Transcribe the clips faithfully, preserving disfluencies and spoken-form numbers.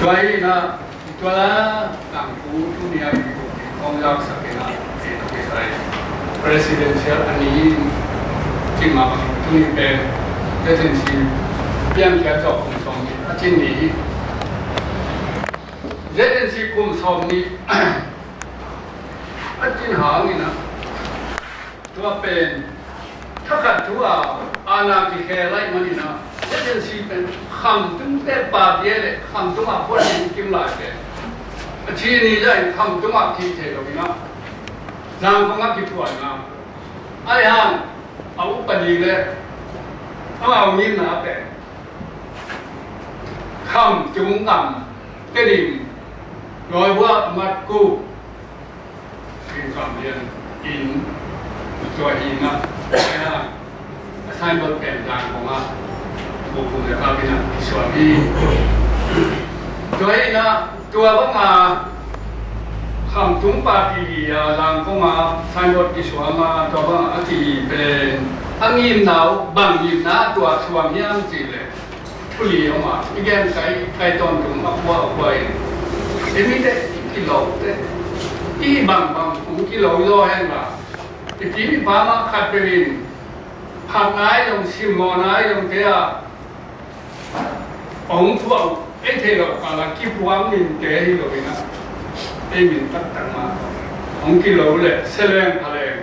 Tua hi na, tua la tangku tuni a i kong laksak hi na, i tawh kisai presidential a ni in, cima bang tuni pen, presidency piang kia tawh kum sawm ni a cin ni hi. Presidency kum sawm ni a cin hang hi na, tua pen thakhat thu a, a na kikhe lai man hi na, agency pen khamtung te pa dia le khamtung a puan kim lai te. A ci ni lai khamtung a ki thei lo hi na. Zang kong a ki puan na. Ai han, a upadi le, a mau ni na pen khamtung ngam, te ding, noi bua mat ku, Singkam lian in tua hi na, a signboard pen dan kong a bukum le pa pina kisuan hi. Tua hi na, tua bang a khamtung pa ki hi a, dan kong a signboard kisuan a, tua bang a ki hi pen a ngim nau bang ngim na tua suang hiam ci le. Thuli om a, i gen kai, kai tawntung a kua a kua in. I mite i kilo te, i bangbang kong kilo zaw hen la. I pi i pa mah khat peuh in, khat nai zong, simmawh nai zong te a, hong thuah uh ei thei lo kal a kipuang minte hi lo in a, ei min taktak mah hong kilo le, seleng phaleng.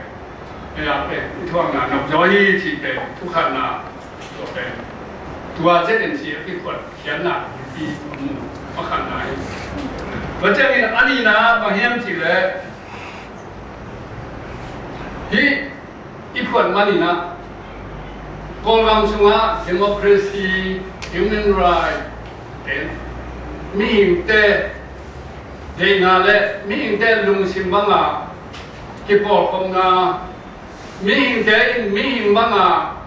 Ei a pen i thuakna nop zaw hi cih pen thukhatna. Tua pen tua Z N C a kikhuat khiatna i a khatna hi. Tua ciangin a nihna bang hiam cih leh, hih i phuat manin ah Kawlgam sungah democracy, human right, mihingte deihna le mihingte lungsim bangah kipawlkhopna, mihingte in mihing bangah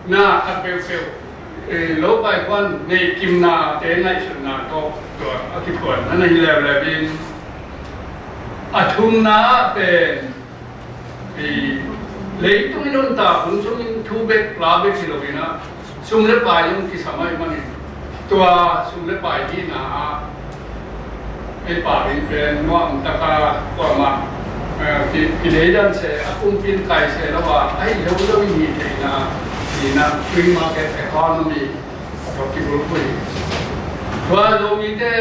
na khat peuhpeuh, eh, lo paikhuan neih kimnate ngaihsutna tawh tua a kiphuan a na hi leuleu in, a thumna ah pen, eh, leitung i nuntak hun sungin thu bek la bek hi lo in ah, sum le pai zong kisam ahih manin, tua sum le pai hihna ah ei pau in pen nuam taka kuamah, eh, ki, kideidan se, a kumpi in kai se lo a, ahi zo lo i hih theihna, hihna free market economy tawh kibulphuh hi. Tua Zomite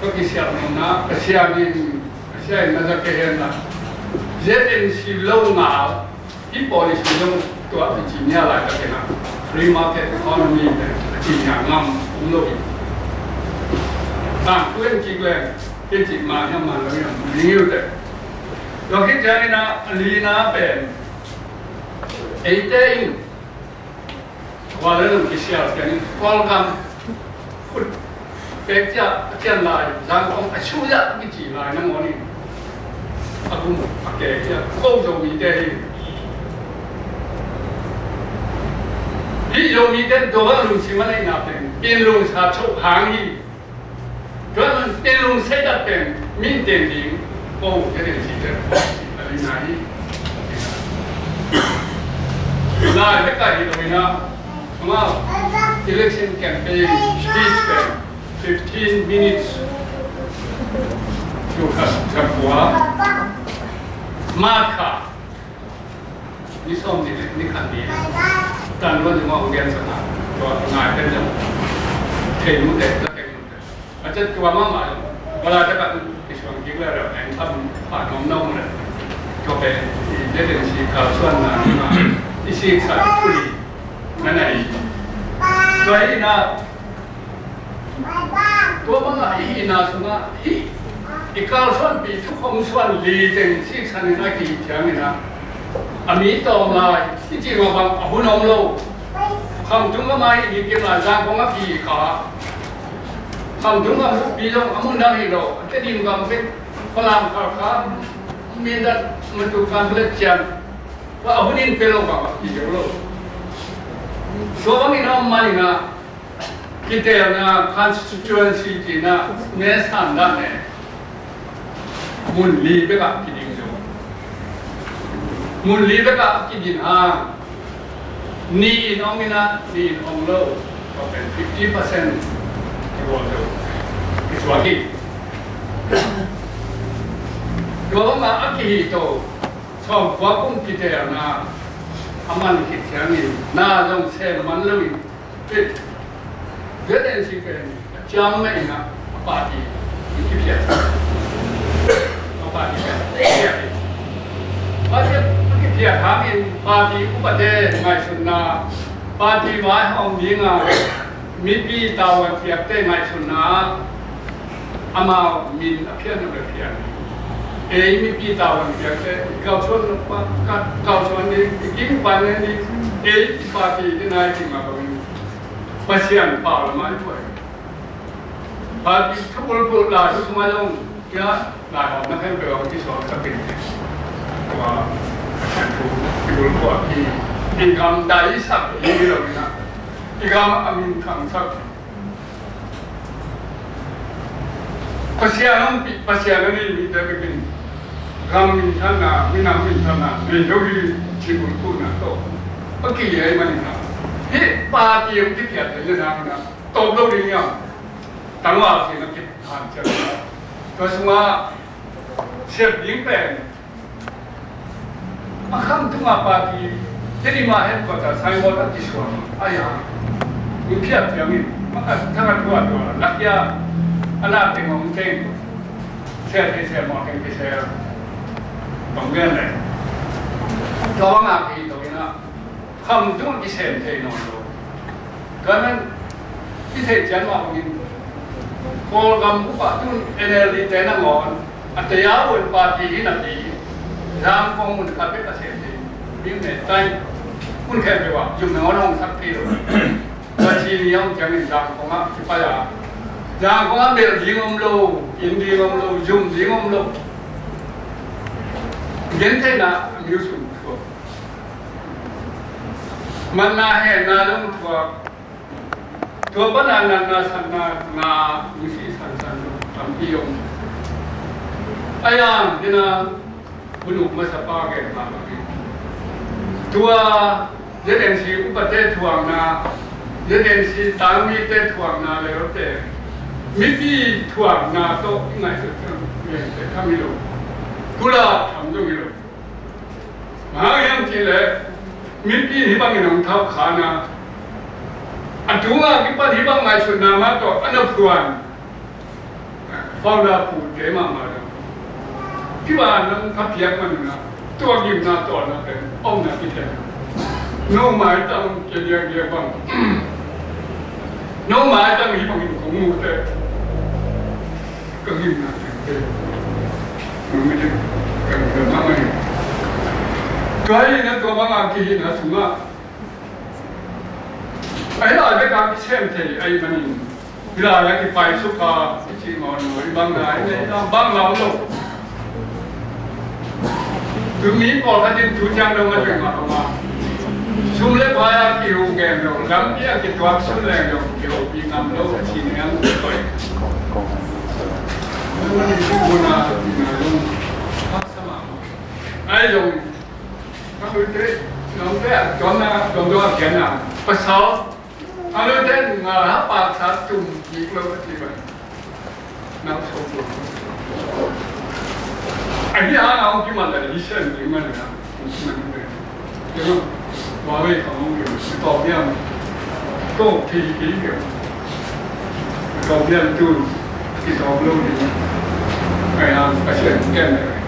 tawh kisialh nopna, Pasian in, Pasian in na za kei hen la, Z N C lo ngal, hih policy zong tua i ci nia laitakin ah free market economy pen a ci nia ngam om lo hi. Tangthu en kik leng, kei cih mah hiam mah lo hiam, ning uh teh. Tua khit ciangin ah a lina pen, eite in Tua le nong kisial pian in Kawlgam khut pek ciah a cian lai, Zangkong a suya a kici lai nangawn in a gum a ke ciah ko Zomite hi. Hih Zomite in tua bang lungsim a neihna pen pian lungsa choh hang hi. Tua man pen lungsia tak pen min ten ding ko ke den si te a li nai. Lai le ka hi lo ina ma election campaign speech pen fifteen minutes. Tu ka sa bua ma ka. Ni sawm ni, ni khat ni. Tan lo ni ma ong gen sa na. Tua ngai pen jam. Thei mu te, la thei mu te. A chet tua ma ma. Wala ta ka i suang kik la ra, en tam pa nom nom le. Tua pen i te den si ka suan na ni ma. I si sa kuli. Na na i. Tua i na Tua bangah i hihna sungah hih i kalsuanpih thukhom suan li teng siksanin a kihih ciangin ah, a mi tawm lai i cih mah bang a hun om lo. Khamtung a mai i kim lai Zangkong a kihih kha. Khamtung a muhpi zong a mun dang hi lo. A Tedim gam bek Falam Khalkha, Mindat, Matukan, Lethian. Tua a hun in pe lo bang a kihih lo. Tua bangin a om manin ah Kitelna constituency cihna ne san dah ne. Mun li bekah kiding zo. Mun li bekah kiding hang. Ni in ong ina, ni in ong lo. Tua pen fifty percent Kisuak hi. Tua bangah a kihih to, sawmkua kum kiteelna a man khit ciangin na zong sem man loin, eh, Z N C pen a ciam mah in ah a party i kiphiat. A party kiphiat hi. Party a kiphiat hangin party upate ngaihsutna, party vaihawm dinga mipi tavuan piakte ngaihsutna, amau min a phiatna bek phiat. Ei mipi tavuan piakte, kalsuan, kalsuan ding, i kim pan ding, ei party ding nai ding a bangin Pasian pau lamah i puai. Party thubulphuh lai sungah zong, kia, lai hawm na khempeuh hong kisuak sak in. Tua, Pasian thu, thubulphuh a ki, i gam daisak hi lo in ah, i gam a minthangsak. Pasian hong pi, Pasian a nei mite bekin gam minthanna, minam minthanna nei lo hi, thubulphuhna tawh a ki hi ahih manin ah, hih party hong kiphiat hi le nang in ah, tawp lo ding hiam? Tangval khin a kiphan ciang tua sungah sep ding pen a Khamtung a party, Tedim a headquarter signboard a kisuak a, ai a, hong phiat ciangin, a, thakhat hua tua lakhia a na teng hong teng, sel thei sel mawh teng kisel tong gen leh, tua bangah kei tawh in ah Khamtung a kisem thei nawn lo. Tua ahih manin i theih ciat mah bangin Kawlgam bup ah tun N L D te nangawn a tei a un party hi napi, Zangkong mun khat bek a sem thei, Myo Ne tai mun khempeuh ah zum nangawn hong sak thei lo. Tua ci ni hong ciangin Zangkong ah kipai a, Zangkong ah belh ding om lo, inn ding om lo, zum ding om lo. Gentheihna a myo sung thuak. Manna henna zong thuak. Tua pana natna satna nga misi sansan lo tampi om. A yang dina bunuk masapa gen ma bangin, tua Z N C upate thuakna, Z N C tangmite thuakna lelote, mipi thuakna tawh i ngaihsut ciang miangte tham hi lo. Kula tham zong hi lo. Bang hang hiam cih leh mipi in hih bangin hong thau kha na, a tunga kipan hih bang ngaihsutna mah tawh a na phuan. Founder pute mahmah lo. Kiba nang ka piak man na, tua gimna tawlna pen omna kithei. No mai tang ke dia dia bang. No mai tang hih bangin kong mu te. Ka gimna te. Nang mi te. Ka gimna mai. Tua hi na tua bang a kihihna sungah, ahi lai bek a kisem thei ahih manin, hih lai a kipai suk a, i cih mawk mawk, i bang lai, i bang lam lo. Tu mi pawlkhat in tu ciang dong a teng mah lo ma. Sum le pai a kihu gen lo, lampi a kituak sun leng lo, kihopih ngam lo, a ci niang koi. Ai zong, a luite, nong te, tuamna, tuam dong a kianna, pasal, a luite, nga ha paksa tum kik lo a ci bang. Nang so tum. A hi a, a hong kiman la, i sen ding man na, hong kiman ding. Kei lo, wa wei ka hong kiman, si tawm hiam. Ko, ki, ki, ki. Tawm hiam tun, ki tawm lo ding. Ai a, ka sen ken.